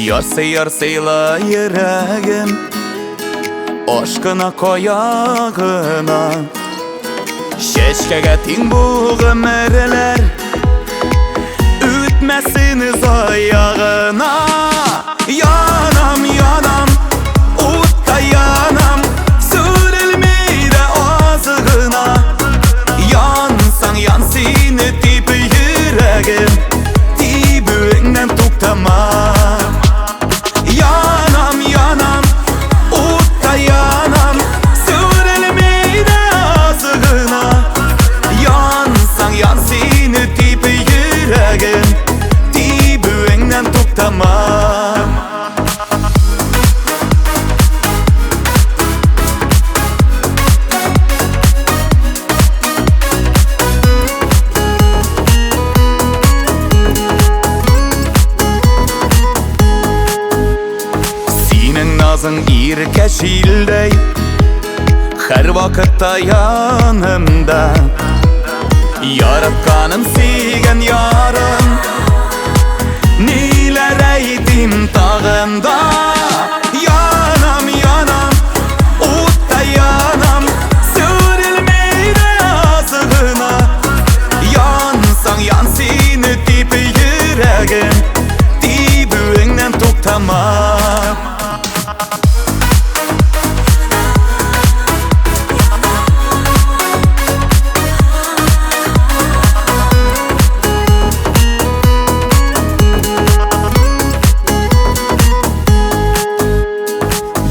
Ярсый ярсыйла йөрәгем, ашкына кая гына. Чәчкәгә тиң бу гомерләр, үтмәсен зая гына. Янам, янам, утта янам, сүрелми дә аз гына. Янсаң ян сине дип йөрәгем, тибүеңнән туктама. Янам, янам, утта янам, сүрелми дә аз гына. Янсаң ян сине дип йөрәгем, тибүеңнән туктама. Синең назың иркә җилдәй, һәр вакытта янымда. Яратканым, сөйгән ярым, ниләр әйтим тагын да. Янам, янам, утта янам, сүрелми дә аз гына. Янсаң ян сине дип йөрәгем, тибүеңнән туктама.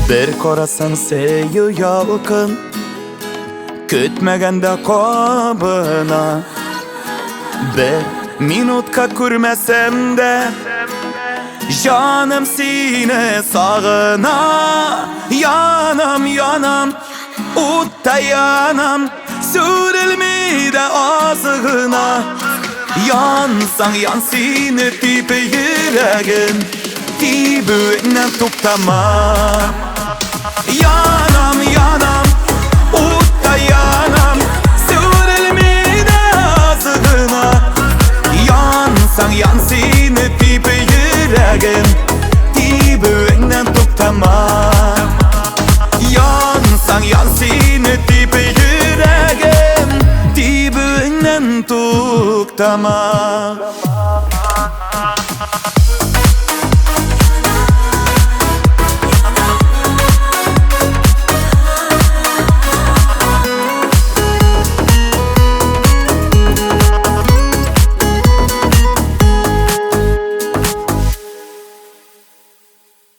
Бер карасаң сөю ялкын, көтмәгәндә кабына. Бер минутка күрмәсәм дә, җаным сине сагына. Янам, янам, утта янам, сүрелми дә аз гына. Янсаң ян сине дип йөрәгем, тибүеңнән туктама. Янам, янам, утта янам, сүрелми дә аз гына. Янсаң ян сине дип йөрәгем, тибүеңнән туктама. Янсаң ян сине дип йөрәгем, тибүеңнән туктама.